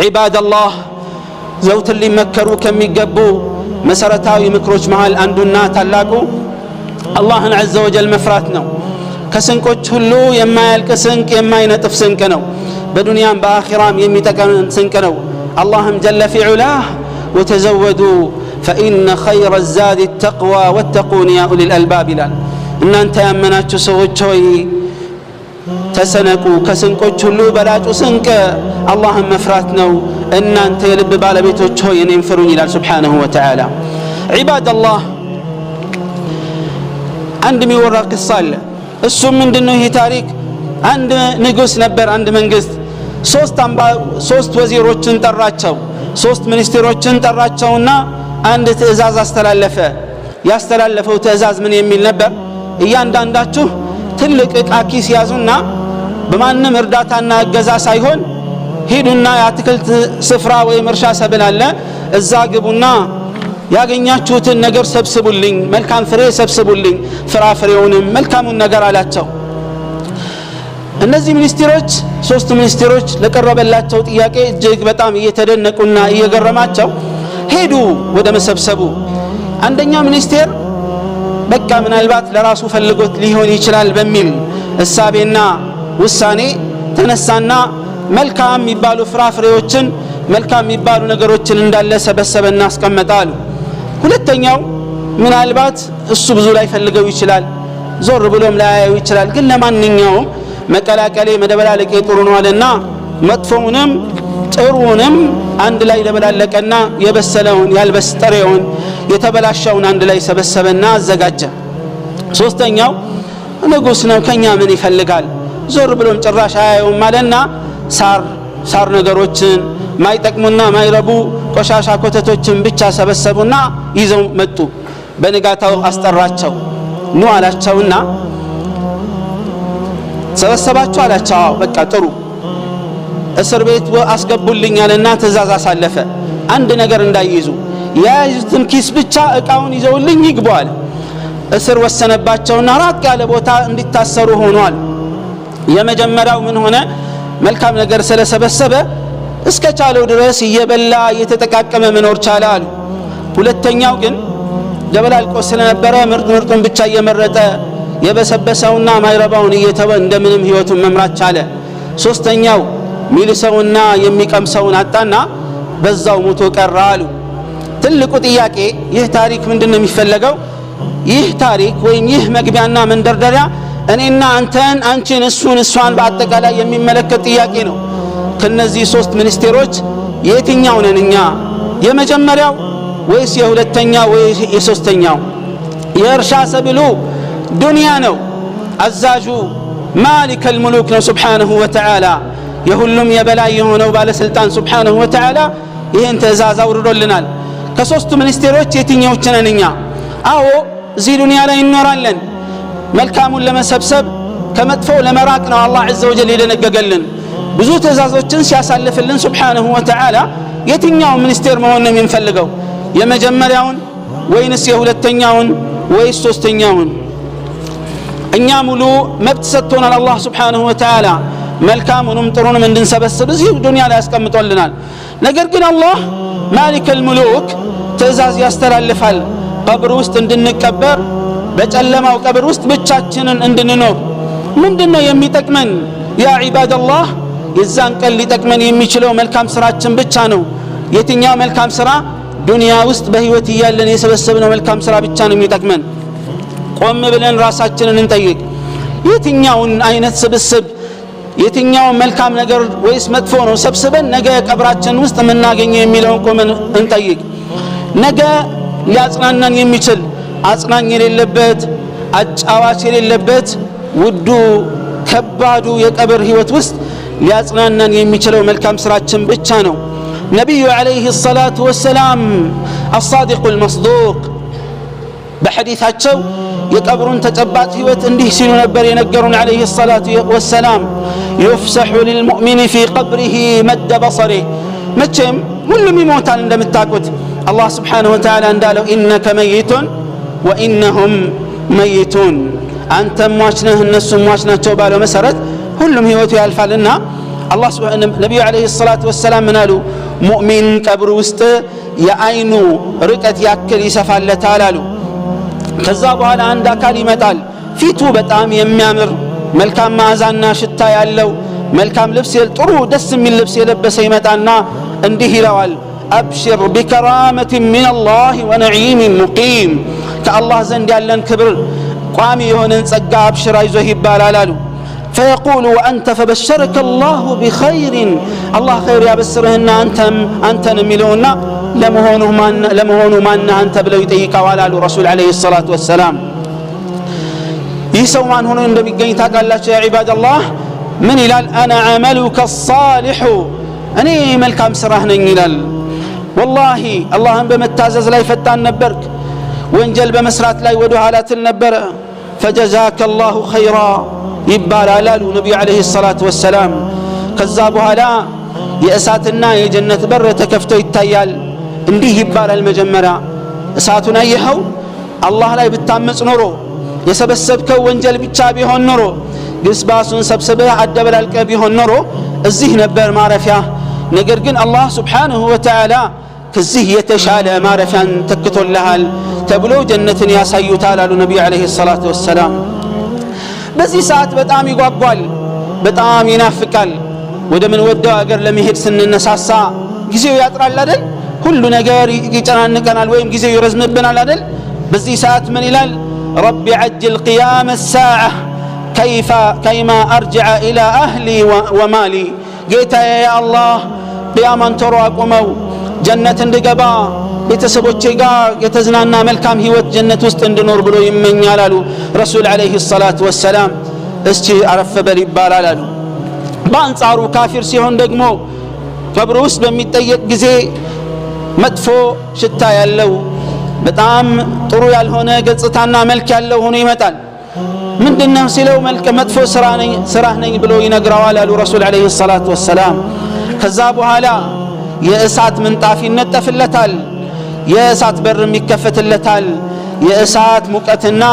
عباد الله፣ ዘውትር ሊመከሩ ከሚገቡ መሰረታዊ ምክሮች መሃል አንዱና ታላቁ አላህን عز وجل መፍራት ነው። ከስንቆች ሁሉ የማያልቅ ስንቅ፣ የማይነጥፍ ስንቅ ነው። በዱንያም በአኺራም የሚጠቅም ስንቅ ነው። አላህም جل في علاه وتزودوا فإن خير الزاد التقوى واتقون يا أولي الألباب ይላል። እናንተ ያመናችሁ ሰዎች ሆይ ተሰነቁ፣ ከስንቆች ሁሉ በላጩ ስንቅ አላህን መፍራት ነው። እናንተ የልብ ባለቤቶች ሆይ እኔን ፍሩኝ ይላል سبحانه وتعالى። عباد الله፣ አንድ የሚወራ ቅሳ አለ። እሱም ምንድን ነው? ይህ ታሪክ አንድ ንጉሥ ነበር፣ አንድ መንግስት። ሶስት ወዚሮችን ጠራቸው፣ ሶስት ሚኒስቴሮችን ጠራቸውና አንድ ትእዛዝ አስተላለፈ። ያስተላለፈው ትእዛዝ ምን የሚል ነበር? እያንዳንዳችሁ ትልቅ ዕቃ ኪስ ያዙና በማንም እርዳታና እገዛ ሳይሆን ሂዱና የአትክልት ስፍራ ወይም እርሻ ሰብል አለ፣ እዛ ግቡና ያገኛችሁትን ነገር ሰብስቡልኝ፣ መልካም ፍሬ ሰብስቡልኝ፣ ፍራፍሬውንም መልካሙን ነገር አላቸው። እነዚህ ሚኒስቴሮች፣ ሶስቱ ሚኒስቴሮች ለቀረበላቸው ጥያቄ እጅግ በጣም እየተደነቁና እየገረማቸው ሄዱ ወደ መሰብሰቡ። አንደኛው ሚኒስቴር በቃ ምናልባት ለራሱ ፈልጎት ሊሆን ይችላል በሚል እሳቤና ውሳኔ ተነሳና መልካም የሚባሉ ፍራፍሬዎችን፣ መልካም የሚባሉ ነገሮችን እንዳለ ሰበሰበና አስቀመጠ አሉ። ሁለተኛው ምናልባት እሱ ብዙ ላይ ፈልገው ይችላል፣ ዞር ብሎም ላያየው ይችላል። ግን ለማንኛውም መቀላቀሌ መደበላለቄ ጥሩ ነው አለና መጥፎውንም ጥሩንም አንድ ላይ ደበላለቀና የበሰለውን፣ ያልበስጠሬውን፣ የተበላሸውን አንድ ላይ ሰበሰበና አዘጋጀ። ሶስተኛው ንጉስ ነው፣ ከኛ ምን ይፈልጋል? ዞር ብሎም ጭራሽ አያየውም አለና ሳር ሳር ነገሮችን፣ ማይጠቅሙና ማይረቡ ቆሻሻ ኮተቶችን ብቻ ሰበሰቡና ይዘው መጡ። በንጋታው አስጠራቸው። ኑ አላቸውና ሰበሰባችሁ አላቸው። አዎ፣ በቃ ጥሩ፣ እስር ቤት አስገቡልኝ አለና ትእዛዝ አሳለፈ። አንድ ነገር እንዳይይዙ፣ የያዙትን ኪስ ብቻ እቃውን ይዘውልኝ ይግቡ አለ። እስር ወሰነባቸውና ራቅ ያለ ቦታ እንዲታሰሩ ሆኗል። የመጀመሪያው ምን ሆነ? መልካም ነገር ስለሰበሰበ እስከ ቻለው ድረስ እየበላ እየተጠቃቀመ መኖር ቻለ አሉ። ሁለተኛው ግን ደበላልቆ ስለነበረ ምርጥ ምርጡን ብቻ እየመረጠ የበሰበሰውና ማይረባውን እየተወ እንደምንም ህይወቱን መምራት ቻለ። ሶስተኛው ሚልሰውና የሚቀምሰውን አጣና በዛው ሞቶ ቀረ አሉ። ትልቁ ጥያቄ ይህ ታሪክ ምንድን ነው የሚፈለገው? ይህ ታሪክ ወይም ይህ መግቢያና መንደርደሪያ እኔና አንተን፣ አንቺን፣ እሱን፣ እሷን በአጠቃላይ የሚመለከት ጥያቄ ነው። ከነዚህ ሶስት ሚኒስቴሮች የትኛው ነን እኛ? የመጀመሪያው ወይስ የሁለተኛው ወይስ የሶስተኛው? የእርሻ ሰብሉ ዱንያ ነው። አዛዡ مالك الملوك ነው سبحانه وتعالى። የሁሉም የበላይ የሆነው ባለስልጣን سبحانه وتعالى ይህን ትእዛዝ አውርዶልናል። ከሶስቱ ሚኒስቴሮች የትኛዎች ነን እኛ? አዎ፣ እዚህ ዱንያ ላይ እንኖራለን። መልካሙን ለመሰብሰብ ከመጥፎው ለመራቅ ነው አላህ عز وجل የደነገገልን። ብዙ ትእዛዞችን ሲያሳልፍልን سبحانه وتعالى የትኛውን ሚኒስቴር መሆን ነው የምንፈልገው? የመጀመሪያውን ወይንስ የሁለተኛውን ወይስ ሶስተኛውን? እኛ ሙሉ መብት ሰጥቶናል አላህ سبحانه وتعالى፣ መልካሙንም ጥሩንም እንድንሰበስብ እዚህ ዱንያ ላይ ያስቀምጦልናል። ነገር ግን አላህ مالك الملوك ትእዛዝ ያስተላልፋል። ቀብር ውስጥ እንድንቀበር፣ በጨለማው ቀብር ውስጥ ብቻችንን እንድንኖር ምንድን ነው የሚጠቅመን? يا عباد الله፣ የዛን ቀን ሊጠቅመን የሚችለው መልካም ስራችን ብቻ ነው። የትኛው መልካም ስራ? ዱንያ ውስጥ በህይወት እያለን የሰበሰብነው መልካም ስራ ብቻ ነው የሚጠቅመን። ቆም ብለን ራሳችንን እንጠይቅ። የትኛውን አይነት ስብስብ፣ የትኛውን መልካም ነገር ወይስ መጥፎ ነው ሰብስበን ነገ ቀብራችን ውስጥ የምናገኘው የሚለውን ቆመን እንጠይቅ። ነገ ሊያጽናናን የሚችል፣ አጽናኝ የሌለበት፣ አጫዋች የሌለበት ውዱ ከባዱ የቀብር ህይወት ውስጥ ሊያጽናናን የሚችለው መልካም ስራችን ብቻ ነው። ነቢዩ عليه الصلاة والسلام الصادق المصدوق በሐዲታቸው የቀብሩን ተጨባጭ ህይወት እንዲህ ሲሉ ነበር የነገሩን عليه الصلاة والسلام: يفسح للمؤمن في قبره مد بصره። መቼም ሁሉም ይሞታል እንደምታውቁት፣ አላህ سبحانه وتعالى እንዳለው إنك ميت وإنهم ميتون፣ አንተም ሟች ነህ እነሱም ሟች ናቸው ባለው መሰረት ሁሉም ህይወቱ ያልፋልና አላህ ነቢዩ ዓለይሂ ሰላቱ ወሰላም ምን አሉ? ሙእሚን ቀብር ውስጥ የአይኑ ርቀት ያክል ይሰፋለታል አሉ። ከዛ በኋላ አንድ አካል ይመጣል። ፊቱ በጣም የሚያምር፣ መልካም መዓዛና ሽታ ያለው፣ መልካም ልብስ፣ ጥሩ ደስ የሚል ልብስ የለበሰ ይመጣና እንዲህ ይለዋል፦ أبشر بكرامة من الله ونعيم مقيم፣ ከአላህ ዘንድ ያለን ክብር፣ ቋሚ የሆነን ጸጋ አብሽር፣ አይዞህ ይባላል አሉ። فيقول: وأنت؟ فبشرك الله بخير፣ አላህ ኸይር ያበስርህና አንተም አንተን የሚለውና ለመሆኑ ማነህ አንተ ብለው ይጠይቀዋል አሉ ረሱል ዓለይሂ ሰላቱ ወሰላም። ይህ ሰው ማን ሆኖ እንደሚገኝ ታውቃላችሁ? يا عباد الله፣ ምን ይላል? أنا عملك الصالح፣ እኔ መልካም ስራህ ነኝ ይላል። ወላሂ አላህን በመታዘዝ ላይ ፈጣን ነበርክ፣ ወንጀል በመስራት ላይ ወደ ኋላ ትል ነበረ። فجزاك الله خيرا ይባላል አሉ ነቢዩ ዓለይሂ ሰላቱ ወሰላም። ከዛ በኋላ የእሳትና የጀነት በር ተከፍቶ ይታያል። እንዲህ ይባላል፦ መጀመሪያ እሳቱን አየኸው? አላህ ላይ ብታመፅ ኖሮ፣ የሰበሰብከው ወንጀል ብቻ ቢሆን ኖሮ፣ ግስባሱን ሰብስበህ አደበላልቀህ ቢሆን ኖሮ እዚህ ነበር ማረፊያ። ነገር ግን አላህ ስብሓንሁ ወተዓላ ከዚህ የተሻለ ማረፊያን ተክቶልሃል ተብሎ ጀነትን ያሳዩታል አሉ ነቢዩ ዓለይሂ ሰላቱ ወሰላም። በዚህ ሰዓት በጣም ይጓጓል፣ በጣም ይናፍቃል። ወደ ምንወደው አገር ለመሄድ ስንነሳሳ ጊዜው ያጥራል አይደል? ሁሉ ነገር ይጨናንቀናል ወይም ጊዜው ይረዝምብናል አይደል? በዚህ ሰዓት ምን ይላል? رب عجل قيام الساعة كيف كيما أرجع إلى أهلي ومالي፣ ጌታዬ ያ አላህ፣ ቅያማን ቶሎ አቁመው፣ ጀነት እንድገባ፣ ቤተሰቦቼ ጋር የተዝናና መልካም ህይወት ጀነት ውስጥ እንድኖር ብሎ ይመኛል አሉ ረሱል ዓለይሂ ሰላቱ ወሰላም። እስቲ አረፍ በል ይባላል አሉ። በአንጻሩ ካፊር ሲሆን ደግሞ ቀብር ውስጥ በሚጠየቅ ጊዜ መጥፎ ሽታ ያለው፣ በጣም ጥሩ ያልሆነ ገጽታና መልክ ያለው ሆኖ ይመጣል። ምንድነው ሲለው መልከ መጥፎ ስራህ ነኝ ብሎ ይነግረዋል አሉ ረሱል ዓለይሂ ሰላቱ ወሰላም። ከዛ በኋላ የእሳት ምንጣፍ ይነጠፍለታል፣ የእሳት በርም ይከፈትለታል። የእሳት ሙቀትና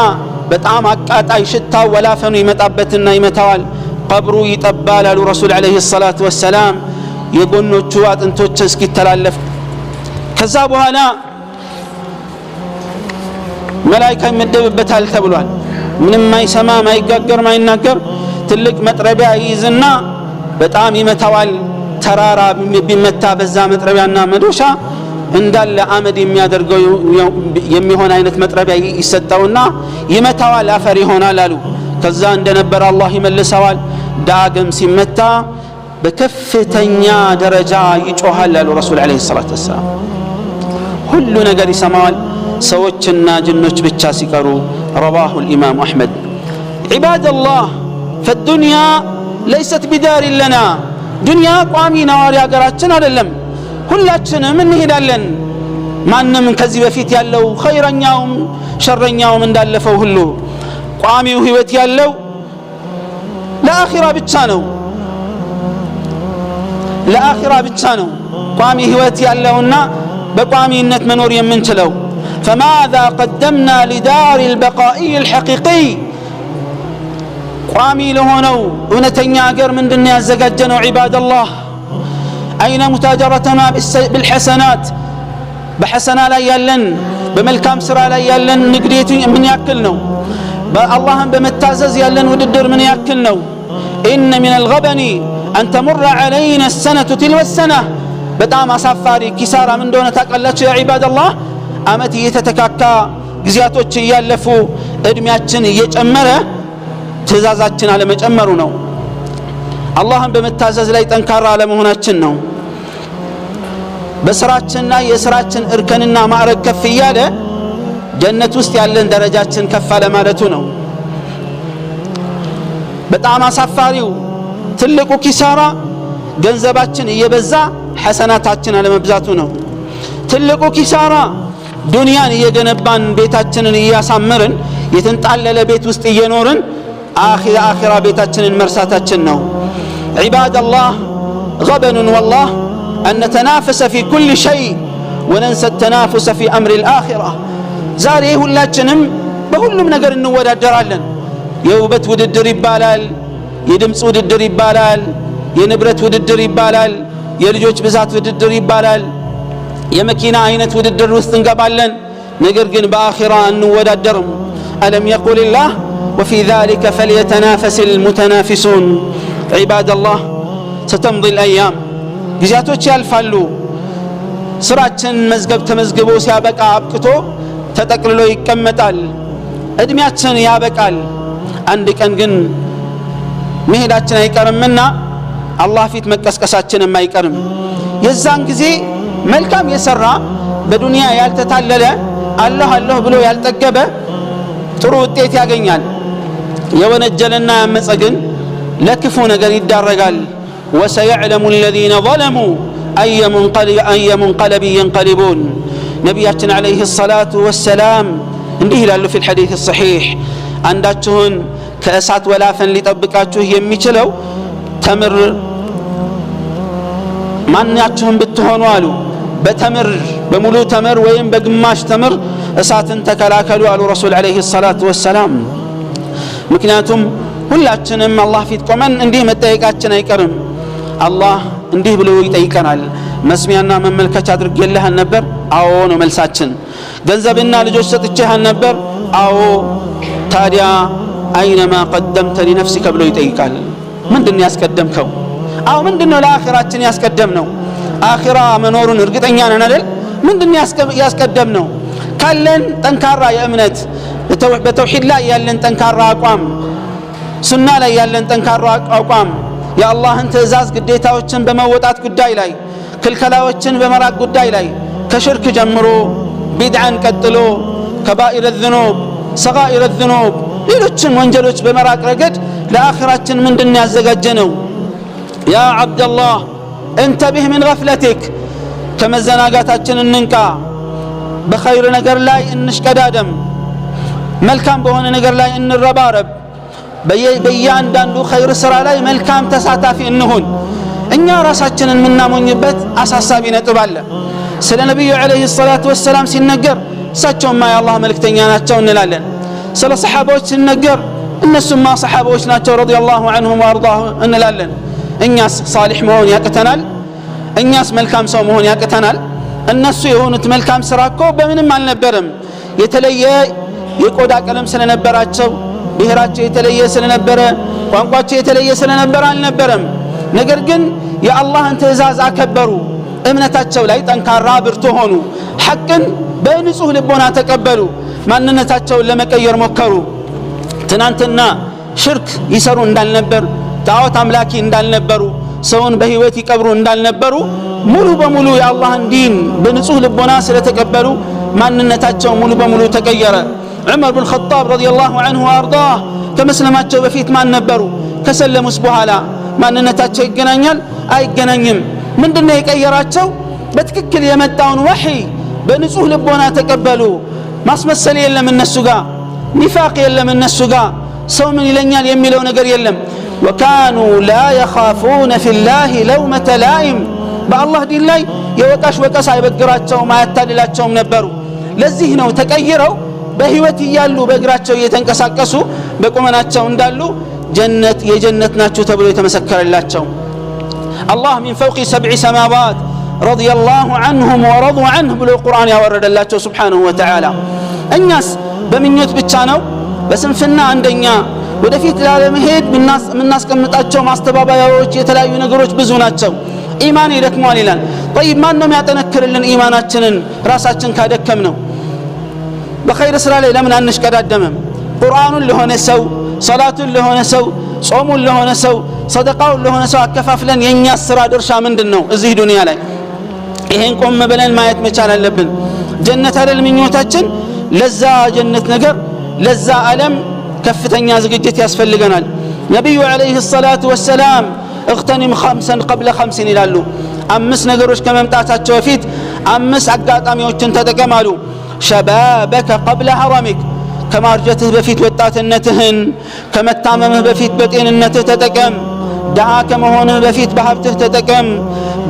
በጣም አቃጣይ ሽታው ወላፈኑ ይመጣበትና ይመታዋል። ቀብሩ ይጠባል አሉ ረሱል ዓለይሂ ሰላቱ ወሰላም፣ የጎኖቹ አጥንቶች እስኪተላለፍ። ከዛ በኋላ መላይካ ይመደብበታል ተብሏል። ምንም ማይሰማ፣ ማይጋገር፣ ማይናገር ትልቅ መጥረቢያ ይይዝና በጣም ይመታዋል። ተራራ ቢመታ በዛ መጥረቢያና መዶሻ እንዳለ አመድ የሚያደርገው የሚሆን አይነት መጥረቢያ ይሰጠውና ይመታዋል፣ አፈር ይሆናል አሉ። ከዛ እንደነበረ አላህ ይመልሰዋል። ዳግም ሲመታ በከፍተኛ ደረጃ ይጮሃል አሉ ረሱል ዓለይሂ ሰላቱ ወሰላም። ሁሉ ነገር ይሰማዋል፣ ሰዎችና ጅኖች ብቻ ሲቀሩ። رواه الإمام أحمد። عباد الله، فالدنيا ليست بدار لنا፣ ዱንያ ቋሚ ነዋሪ ሀገራችን አይደለም። ሁላችንም እንሄዳለን። ማንም ከዚህ በፊት ያለው ኸይረኛውም ሸረኛውም እንዳለፈው ሁሉ ቋሚው ህይወት ያለው ለአኺራ ብቻ ነው። ለአኺራ ብቻ ነው ቋሚ ህይወት ያለውና በቋሚነት መኖር የምንችለው። فماذا قدمنا لدار البقاء الحقيقي؟ ቋሚ ለሆነው እውነተኛ አገር ምንድን ያዘጋጀነው? عباد الله، أين متاجرتنا بالحسنات؟ በሐሰና ላይ ያለን፣ በመልካም ስራ ላይ ያለን ንግዴቱ ምን ያክል ነው? በአላህን በመታዘዝ ያለን ውድድር ምን ያክል ነው? إن من الغبن أن تمر علينا السنة تلو السنة። በጣም አሳፋሪ ኪሳራ ምን እንደሆነ ታውቃላችሁ? يا عباد الله፣ አመት እየተተካካ፣ ጊዜያቶች እያለፉ፣ እድሜያችን እየጨመረ ትእዛዛችን አለመጨመሩ ነው። አላህን በመታዘዝ ላይ ጠንካራ አለመሆናችን ነው። በስራችን ላይ የስራችን እርከንና ማዕረግ ከፍ እያለ ጀነት ውስጥ ያለን ደረጃችን ከፍ አለማለቱ ነው። በጣም አሳፋሪው ትልቁ ኪሳራ ገንዘባችን እየበዛ ሐሰናታችን አለመብዛቱ ነው። ትልቁ ኪሳራ ዱንያን እየገነባን፣ ቤታችንን እያሳመርን፣ የተንጣለለ ቤት ውስጥ እየኖርን አኺራ ቤታችንን መርሳታችን ነው። عباد الله، غبن والله أن نتنافس في كل شيء وننسى التنافس في أمر الآخرة። ዛሬ ሁላችንም በሁሉም ነገር እንወዳደራለን። የውበት ውድድር ይባላል፣ የድምፅ ውድድር ይባላል፣ የንብረት ውድድር ይባላል፣ የልጆች ብዛት ውድድር ይባላል፣ የመኪና አይነት ውድድር ውስጥ እንገባለን። ነገር ግን በአኺራ አንወዳደርም። ألم يقل الله وفي ذلك فليتنافس المتنافسون። عباد الله ستمضي الأيام፣ ጊዜያቶች ያልፋሉ። ስራችን መዝገብ ተመዝግቦ ሲያበቃ አብቅቶ ተጠቅልሎ ይቀመጣል። እድሜያችን ያበቃል። አንድ ቀን ግን መሄዳችን አይቀርምና አላህ ፊት መቀስቀሳችንም አይቀርም። የዛን ጊዜ መልካም የሰራ፣ በዱንያ ያልተታለለ፣ አለሁ አለሁ ብሎ ያልጠገበ ጥሩ ውጤት ያገኛል። የወነጀለና ያመፀ ግን ለክፉ ነገር ይዳረጋል። وسيعلم الذين ظلموا أي منقلب ينقلبون። ነቢያችን عليه الصلاة والسلام እንዲህ ይላሉ في الحديث الصحيح፣ አንዳችሁን ከእሳት ወላፈን ሊጠብቃችሁ የሚችለው ተምር፣ ማናችሁም ብትሆኑ አሉ፣ በተምር፣ በሙሉ ተምር ወይም በግማሽ ተምር እሳትን ተከላከሉ አሉ ረሱል عليه الصلاة والسلام። ምክንያቱም ሁላችንም አላህ ፊት ቆመን እንዲህ መጠየቃችን አይቀርም። አላህ እንዲህ ብሎ ይጠይቀናል። መስሚያና መመልከቻ አድርጌልህ አልነበር? አዎ ነው መልሳችን። ገንዘብና ልጆች ሰጥቼህ አልነበር? አዎ። ታዲያ أين ما قدمت لنفسك ብሎ ይጠይቃል። ምንድን ያስቀደምከው? አዎ፣ ምንድን ነው ለአኺራችን ያስቀደምነው? አኺራ መኖሩን እርግጠኛ ነን አይደል? ምንድን ያስቀደምነው? ካለን ጠንካራ የእምነት፣ በተውሂድ ላይ ያለን ጠንካራ አቋም፣ ሱና ላይ ያለን ጠንካራ አቋም፣ የአላህን ትእዛዝ ግዴታዎችን በመወጣት ጉዳይ ላይ፣ ክልከላዎችን በመራቅ ጉዳይ ላይ፣ ከሽርክ ጀምሮ ቢድዓን ቀጥሎ كبائر الذنوب፣ صغائر الذنوب፣ ሌሎችን ወንጀሎች በመራቅ ረገድ ለአኺራችን ምንድን ያዘጋጀነው? يا عبد الله انتبه من غفلتك፣ ከመዘናጋታችን እንንቃ። በኸይር ነገር ላይ እንሽቀዳደም። መልካም በሆነ ነገር ላይ እንረባረብ። በእያንዳንዱ ኸይር ስራ ላይ መልካም ተሳታፊ እንሁን። እኛ ራሳችንን የምናሞኝበት አሳሳቢ ነጥብ አለ። ስለ ነቢዩ عليه الصلاة والسلام ሲነገር እሳቸውማ የአላህ መልእክተኛ ናቸው እንላለን። ስለ ሰሓባዎች ሲነገር እነሱማ ሰሓባዎች ናቸው رضي الله عنهم وأرضاهم እንላለን። እኛስ ሳሊሕ መሆን ያቅተናል? እኛስ መልካም ሰው መሆን ያቅተናል? እነሱ የሆኑት መልካም ስራ እኮ በምንም አልነበረም። የተለየ የቆዳ ቀለም ስለነበራቸው፣ ብሔራቸው የተለየ ስለነበረ፣ ቋንቋቸው የተለየ ስለነበረ አልነበረም። ነገር ግን የአላህን ትእዛዝ አከበሩ። እምነታቸው ላይ ጠንካራ ብርቱ ሆኑ። ሐቅን በንጹህ ልቦና ተቀበሉ። ማንነታቸውን ለመቀየር ሞከሩ። ትናንትና ሽርክ ይሰሩ እንዳልነበር፣ ጣዖት አምላኪ እንዳልነበሩ፣ ሰውን በህይወት ይቀብሩ እንዳልነበሩ ሙሉ በሙሉ የአላህን ዲን በንጹህ ልቦና ስለተቀበሉ ማንነታቸው ሙሉ በሙሉ ተቀየረ። ዑመር ብን ኸጣብ رضي الله عنه وأرضاه ከመስለማቸው በፊት ማን ነበሩ? ከሰለሙስ በኋላ ማንነታቸው ይገናኛል? አይገናኝም። ምንድነው የቀየራቸው? በትክክል የመጣውን ወሕይ በንጹህ ልቦና ተቀበሉ። ማስመሰል የለም እነሱ ጋር፣ ኒፋቅ የለም እነሱ ጋር፣ ሰው ምን ይለኛል የሚለው ነገር የለም። وكانوا لا يخافون في الله لومة لائم፣ በአላህ ዲን ላይ የወቃሽ ወቀስ አይበግራቸውም፣ አያታልላቸውም ነበሩ። ለዚህ ነው ተቀይረው በህይወት እያሉ በእግራቸው እየተንቀሳቀሱ በቁመናቸው እንዳሉ ጀነት የጀነት ናቸው ተብሎ የተመሰከረላቸው። አላህ من فوق سبع سماوات رضي الله عنهم ورضوا عنه ብሎ ቁርአን ያወረደላቸው سبحانه وتعالى። እኛስ በምኞት ብቻ ነው፣ በስንፍና አንደኛ ወደፊት ላለመሄድ የምናስቀምጣቸው ማስተባበያዎች የተለያዩ ነገሮች ብዙ ናቸው። ኢማን ይደክመዋል ይላል። طيب፣ ማን ነው የሚያጠነክርልን ኢማናችንን ራሳችን ካደከምነው? በኸይር ስራ ላይ ለምን አንሽቀዳደምም? ቁርአኑን ለሆነ ሰው፣ ሰላቱን ለሆነ ሰው፣ ጾሙን ለሆነ ሰው፣ ሰደቃውን ለሆነ ሰው አከፋፍለን የእኛ ስራ ድርሻ ምንድን ነው እዚህ ዱንያ ላይ? ይሄን ቆም ብለን ማየት መቻል አለብን። ጀነት አይደል ምኞታችን? ለዛ ጀነት ነገር፣ ለዛ ዓለም ከፍተኛ ዝግጅት ያስፈልገናል። ነቢዩ عليه الصلاة والسلام اغتنم خمسا قبل خمس ይላሉ። አምስት ነገሮች ከመምጣታቸው በፊት አምስት አጋጣሚዎችን ተጠቀም አሉ። شبابك قبل هرمك፣ ከማርጀትህ በፊት ወጣትነትህን፣ ከመታመምህ በፊት በጤንነትህ ተጠቀም። ድሃ ከመሆንህ በፊት በሀብትህ ተጠቀም።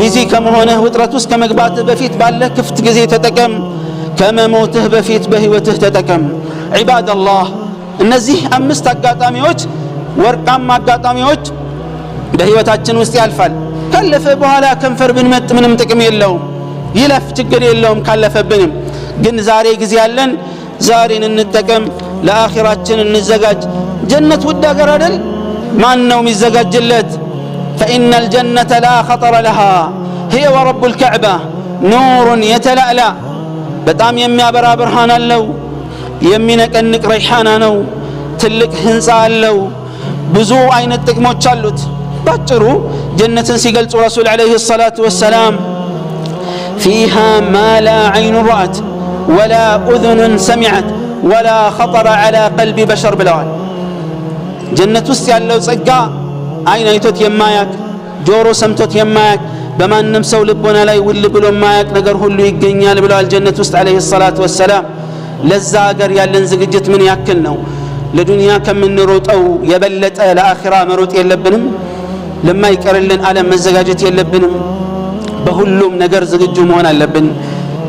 Busy ከመሆንህ፣ ውጥረት ውስጥ ከመግባትህ በፊት ባለህ ክፍት ጊዜ ተጠቀም። ከመሞትህ በፊት በህይወትህ ተጠቀም። عباد الله፣ እነዚህ አምስት አጋጣሚዎች ወርቃማ አጋጣሚዎች። በህይወታችን ውስጥ ያልፋል። ካለፈ በኋላ ከንፈር ብንመጥ ምንም ጥቅም የለውም። ይለፍ፣ ችግር የለውም ካለፈብንም። ግን ዛሬ ጊዜ ያለን ዛሬን እንጠቀም፣ ለአኺራችን እንዘጋጅ። ጀነት ውድ አገር አይደል? ማን ነው የሚዘጋጅለት? فإن الجنة لا خطر لها هي ورب الكعبة نور يتلألأ በጣም የሚያበራ ብርሃን አለው። የሚነቀንቅ ረይሓና ነው። ትልቅ ህንፃ አለው። ብዙ አይነት ጥቅሞች አሉት። ባጭሩ ጀነትን ሲገልጹ ረሱል عليه الصلاة والسلام فيها ما لا عين رأت ولا أذن سمعت ولا خطر على قلب بشر ብለዋል። ጀነት ውስጥ ያለው ጸጋ አይን አይቶት የማያቅ፣ ጆሮ ሰምቶት የማያቅ፣ በማንም ሰው ልቦና ላይ ውል ብሎ የማያቅ ነገር ሁሉ ይገኛል ብለዋል ጀነት ውስጥ عليه الصلاة والسلام። ለዛ አገር ያለን ዝግጅት ምን ያክል ነው? ለዱንያ ከምንሮጠው የበለጠ ለአኺራ መሮጥ የለብንም? ለማይቀርልን ዓለም መዘጋጀት የለብንም? በሁሉም ነገር ዝግጁ መሆን አለብን።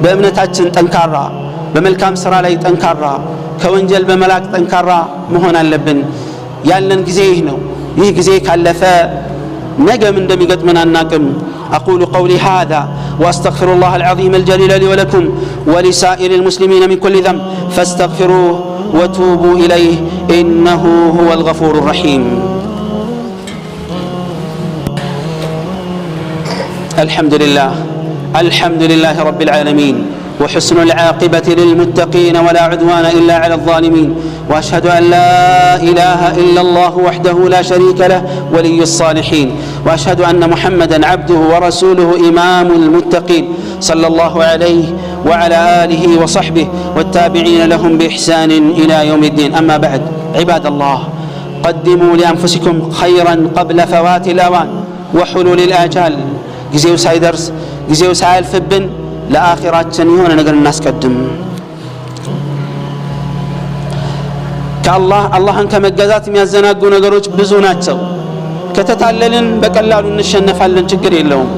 በእምነታችን ጠንካራ፣ በመልካም ስራ ላይ ጠንካራ፣ ከወንጀል በመላቅ ጠንካራ መሆን አለብን። ያለን ጊዜ ይህ ነው። ይህ ጊዜ ካለፈ ነገም እንደሚገጥመን አናቅም። أقول قولي هذا وأستغفر الله العظيم الجليل لي ولكم ولسائر المسلمين من كل ذنب فاستغفروه وتوبوا إليه إنه هو الغفور الرحيم. الحمد لله، الحمد لله رب العالمين، وحسن العاقبة للمتقين، ولا عدوان إلا على الظالمين، وأشهد أن لا إله إلا الله وحده لا شريك له ولي الصالحين، وأشهد أن محمدا عبده ورسوله إمام المتقين، صلى الله عليه وعلى آله وصحبه والتابعين لهم بإحسان إلى يوم الدين. أما بعد، عباد الله، قدموا لأنفسكم خيرا قبل فوات الأوان وحلول الآجال. ጊዜው ሳይደርስ፣ ጊዜው ሳያልፍብን ለአኺራችን የሆነ ነገር እናስቀድም። ከአላህ አላህን ከመገዛት የሚያዘናጉ ነገሮች ብዙ ናቸው። ከተታለልን በቀላሉ እንሸነፋለን፣ ችግር የለውም።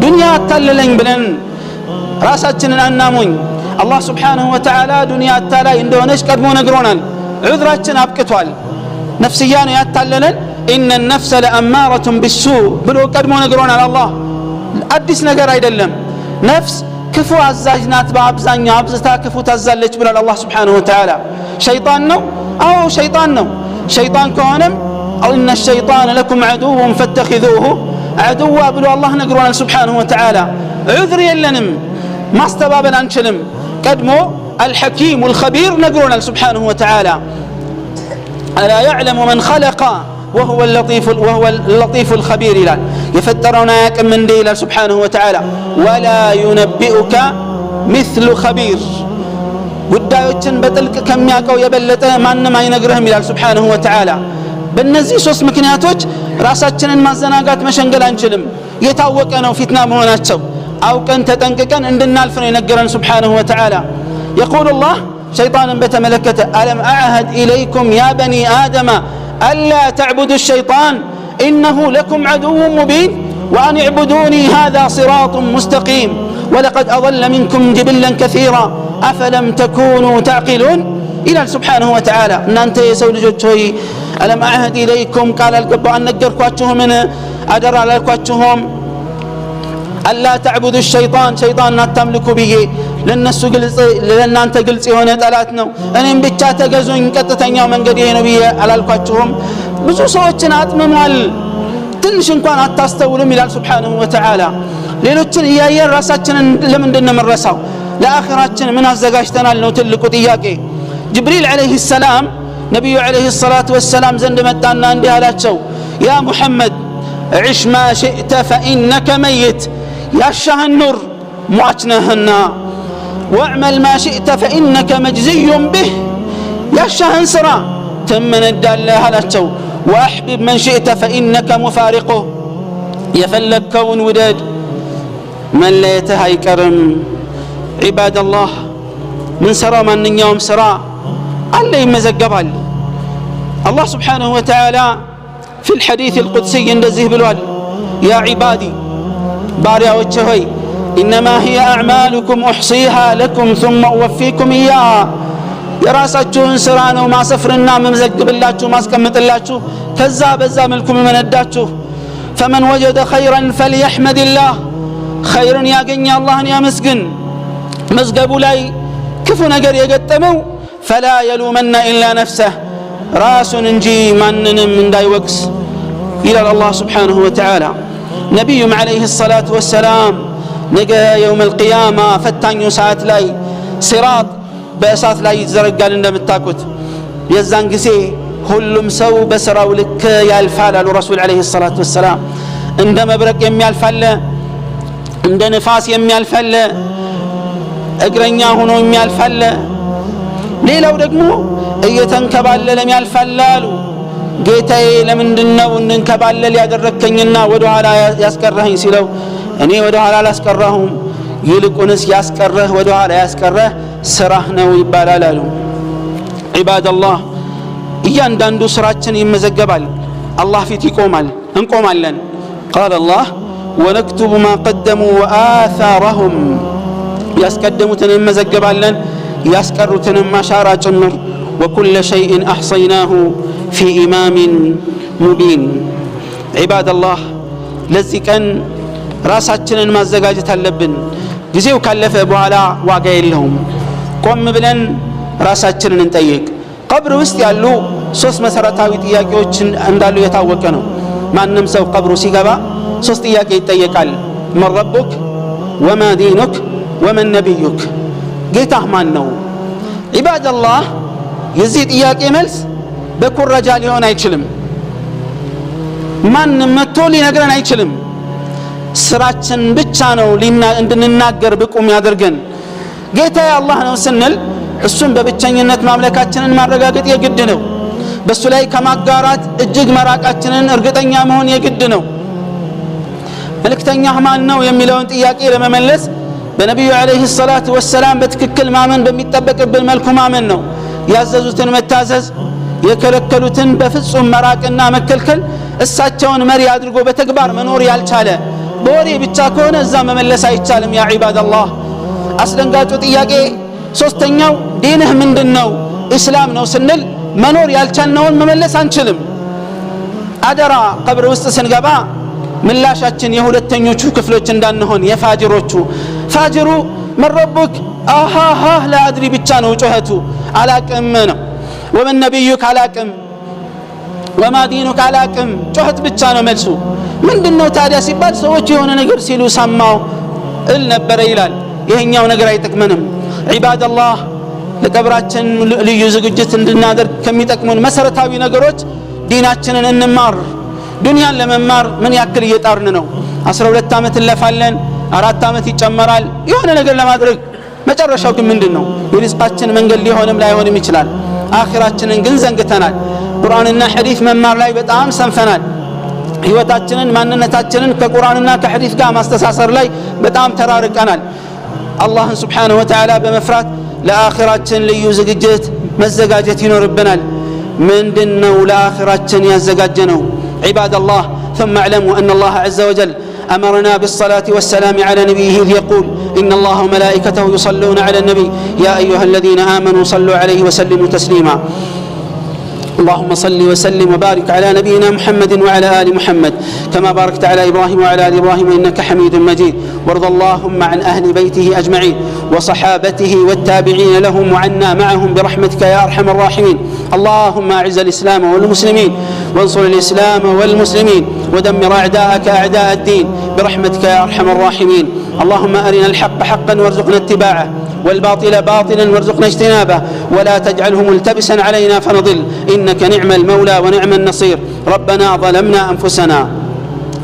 ዱንያ አታለለኝ ብለን ራሳችንን አናሞኝ። አላህ سبحانه وتعالى ዱንያ አታላይ እንደሆነች ቀድሞ ነግሮናል። ዑዝራችን አብቅቷል። ነፍስያ ነው ያታለለን። إن النفس لأمارة بالسوء ብሎ ቀድሞ ነግሮናል አላህ። አዲስ ነገር አይደለም። ነፍስ ክፉ አዛዥ ናት፣ በአብዛኛው አብዝታ ክፉ ታዛለች ብሏል አላህ سبحانه وتعالى። ሸይጣን ነው? አዎ ሸይጣን ነው። ሸይጣን ከሆነም إن الشيطان لكم عدو فاتخذوه عدوا ብሎ አላህ ነግሮናል سبحانه وتعالى። ዑዝር የለንም፣ ማስተባበል አንችልም። ቀድሞ الحكيم الخبير ነግሮናል سبحانه وتعالى። ألا يعلم من خلق وهو اللطيف الخبير ይላል። የፈጠረውን አያውቅም እንዴ ይላል سبحانه وتعالى። ولا ينبئك مثل خبير፣ ጉዳዮችን በጥልቅ ከሚያውቀው የበለጠ ማንም አይነግርህም ይላል سبحانه وتعالى። በእነዚህ ሶስት ምክንያቶች ራሳችንን ማዘናጋት መሸንገል አንችልም። የታወቀ ነው ፊትና መሆናቸው። አውቀን ተጠንቅቀን እንድናልፍ ነው የነገረን سبحانه وتعالى። يقول الله ሸይጣንን በተመለከተ ألم أعهد إليكم يا بني آدم ألا تعبدوا الشيطان إنه لكم عدو مبين وأن اعبدوني هذا صراط مستقيم ولقد أضل منكم جبلا كثيرا أفلم تكونوا تعقلون ይላል سبحانه وتعالى። እናንተ የሰው ልጆች ሆይ ألم أعهد إليكم ቃል አልገባ አልነገርኳችሁምን? አደራ አላልኳችሁም? ألا تعبدوا الشيطان ሸይጣን አታምልኩ ብዬ። ለነሱ ግልጽ ለእናንተ ግልጽ የሆነ ጠላት ነው። እኔም ብቻ ተገዙኝ፣ ቀጥተኛው መንገድ ይሄ ነው ብዬ አላልኳችሁም? ብዙ ሰዎችን አጥምሟል። ትንሽ እንኳን አታስተውሉም ይላል سبحانه وتعالى። ሌሎችን እያየን ራሳችንን ለምንድን ነው የምንረሳው? ለአኺራችን ምን አዘጋጅተናል ነው ትልቁ ጥያቄ። ጅብሪል عليه السلام ነቢዩ عليه الصلاة والسلام ዘንድ መጣና እንዲህ አላቸው፣ يا محمد عش ما شئت فإنك ميت፣ ያሻህን ኑር ሟች ነህና፣ واعمل ما شئت فإنك مجزي به፣ ያሻህን ስራ ትመነዳለህ አላቸው። وأحبب من شئت فإنك مفارقه፣ የፈለግከውን ውደድ መለየትህ አይቀርም። عباد الله፣ ምንሰራው ማንኛውም ስራ አለ፣ ይመዘገባል። አላህ سبحانه وتعالى في الحديث القدسي እንደዚህ ብሏል፣ يا عبادي ባሪያዎች ሆይ إنما هي أعمالكم أحصيها لكم ثم أوفيكم إياها፣ የራሳችሁን ስራ ነው ማሰፍርና መመዘግብላችሁ ማስቀምጥላችሁ፣ ከዛ በዛ መልኩ መመነዳችሁ። فمن وجد خيرا فليحمد الله፣ ኸይርን ያገኘ አላህን ያመስግን። መዝገቡ ላይ ክፉ ነገር የገጠመው فلا يلومن إلا نفسه፣ ራሱን እንጂ ማንንም እንዳይወቅስ ይላል አላህ سبحانه وتعالى። ነቢዩም عليه الصلاة والسلام ነገ يوم القيامة ፈታኙ ሰዓት ላይ ሲራጥ በእሳት ላይ ይዘረጋል እንደምታውቁት። የዛን ጊዜ ሁሉም ሰው በስራው ልክ ያልፋል አሉ ረሱል عليه الصلاة والسلام። እንደ መብረቅ የሚያልፋለ፣ እንደ ንፋስ የሚያልፋለ፣ እግረኛ ሆኖ የሚያልፋለ፣ ሌላው ደግሞ እየተንከባለለ የሚያልፋለ አሉ። ጌታዬ ለምንድነው እንንከባለል ያደረግከኝና ወደ ኋላ ያስቀረኸኝ ሲለው፣ እኔ ወደ ኋላ አላስቀረሁም፣ ይልቁንስ ያስቀረህ ወደ ኋላ ያስቀረህ ስራህ ነው ይባላል አሉ። عباد الله፣ እያንዳንዱ ስራችን ይመዘገባል፣ አላህ ፊት ይቆማል፣ እንቆማለን። قال الله ونكتب ما قدموا وآثارهم፣ ያስቀደሙትን እንመዘገባለን፣ ያስቀሩትንም አሻራ ጭምር። وكل شيء أحصيناه في إمام مبين። عباد الله፣ ለዚህ ቀን ራሳችንን ማዘጋጀት አለብን። ጊዜው ካለፈ በኋላ ዋጋ የለውም። ቆም ብለን ራሳችንን እንጠይቅ። ቀብር ውስጥ ያሉ ሶስት መሰረታዊ ጥያቄዎች እንዳሉ የታወቀ ነው። ማንም ሰው ቀብሩ ሲገባ ሶስት ጥያቄ ይጠየቃል። من ربك وما دينك ومن نبيك፣ ጌታህ ማን ነው? عباد الله፣ የዚህ ጥያቄ መልስ በኩረጃ ሊሆን አይችልም። ማንም መጥቶ ሊነግረን አይችልም። ስራችን ብቻ ነው እንድንናገር ብቁ የሚያደርገን። ጌታዬ አላህ ነው ስንል እሱን በብቸኝነት ማምለካችንን ማረጋገጥ የግድ ነው። በእሱ ላይ ከማጋራት እጅግ መራቃችንን እርግጠኛ መሆን የግድ ነው። መልእክተኛህ ማን ነው የሚለውን ጥያቄ ለመመለስ በነቢዩ ዓለይሂ ሰላቱ ወሰላም በትክክል ማመን በሚጠበቅብን መልኩ ማመን ነው። ያዘዙትን መታዘዝ፣ የከለከሉትን በፍጹም መራቅና መከልከል፣ እሳቸውን መሪ አድርጎ በተግባር መኖር ያልቻለ በወሬ ብቻ ከሆነ እዛ መመለስ አይቻልም። ያ ዒባደላህ፣ አስደንጋጩ ጥያቄ ሶስተኛው ዲንህ ምንድን ነው? ኢስላም ነው ስንል መኖር ያልቻልነውን መመለስ አንችልም። አደራ ቀብር ውስጥ ስንገባ ምላሻችን የሁለተኞቹ ክፍሎች እንዳንሆን፣ የፋጅሮቹ። ፋጅሩ من ربك አሃሃ لا أدري ብቻ ነው ጩኸቱ፣ አላቅም ነው። ومن نبيك አላቅም፣ وما دينك አላቅም፣ ጩኸት ብቻ ነው መልሱ። ምንድን ነው ታዲያ ሲባል ሰዎች የሆነ ነገር ሲሉ ሰማው እል ነበረ ይላል። ይሄኛው ነገር አይጠቅመንም። عباد الله፣ ለቀብራችን ልዩ ዝግጅት እንድናደርግ ከሚጠቅሙን መሰረታዊ ነገሮች ዲናችንን እንማር። ዱንያን ለመማር ምን ያክል እየጣርን ነው? 12 ዓመት እንለፋለን፣ 4 ዓመት ይጨመራል የሆነ ነገር ለማድረግ። መጨረሻው ግን ምንድን ነው? የሪዝቃችን መንገድ ሊሆንም ላይሆንም ይችላል። አኺራችንን ግን ዘንግተናል። ቁርአንና ሐዲስ መማር ላይ በጣም ሰንፈናል። ህይወታችንን ማንነታችንን ከቁርአንና ከሐዲስ ጋር ማስተሳሰር ላይ በጣም ተራርቀናል። አላህን سبحانه وتعالى በመፍራት ለአኺራችን ልዩ ዝግጅት መዘጋጀት ይኖርብናል። ምንድን ነው ለአኺራችን ያዘጋጀነው? عباد الله، ثم اعلموا أن الله عز وجل أمرنا بالصلاة والسلام على نبيه إذ يقول: إن الله وملائكته يصلون على النبي يا أيها الذين آمنوا صلوا عليه وسلموا تسليما. اللهم صل وسلم وبارك على نبينا محمد وعلى آل محمد كما باركت على إبراهيم وعلى آل إبراهيم إنك حميد مجيد، وارض اللهم عن أهل بيته أجمعين وصحابته والتابعين لهم وعنا معهم برحمتك يا أرحم الراحمين. اللهم أعز الإسلام والمسلمين، وانصر الإسلام والمسلمين، ودمر أعداءك أعداء الدين برحمتك يا أرحم الراحمين. اللهم أرنا الحق حقا وارزقنا اتباعه، والباطل باطلا وارزقنا اجتنابه، ولا تجعله ملتبسا علينا فنضل، إنك نعم المولى ونعم النصير. ربنا ظلمنا أنفسنا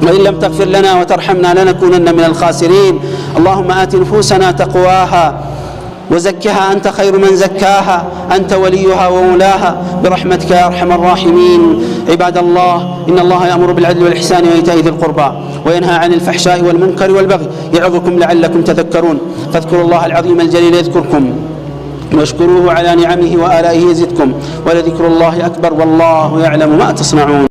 وإن لم تغفر لنا وترحمنا لنكونن من الخاسرين. اللهم آت نفوسنا تقواها وزكها أنت خير من زكاها، أنت وليها ومولاها، برحمتك يا أرحم الراحمين. عباد الله، إن الله يأمر بالعدل والإحسان وإيتاء ذي القربى وينهى عن الفحشاء والمنكر والبغي يعظكم لعلكم تذكرون. فاذكروا الله العظيم الجليل يذكركم، واشكروه على نعمه وآلائه يزدكم، ولذكر الله أكبر، والله يعلم ما تصنعون.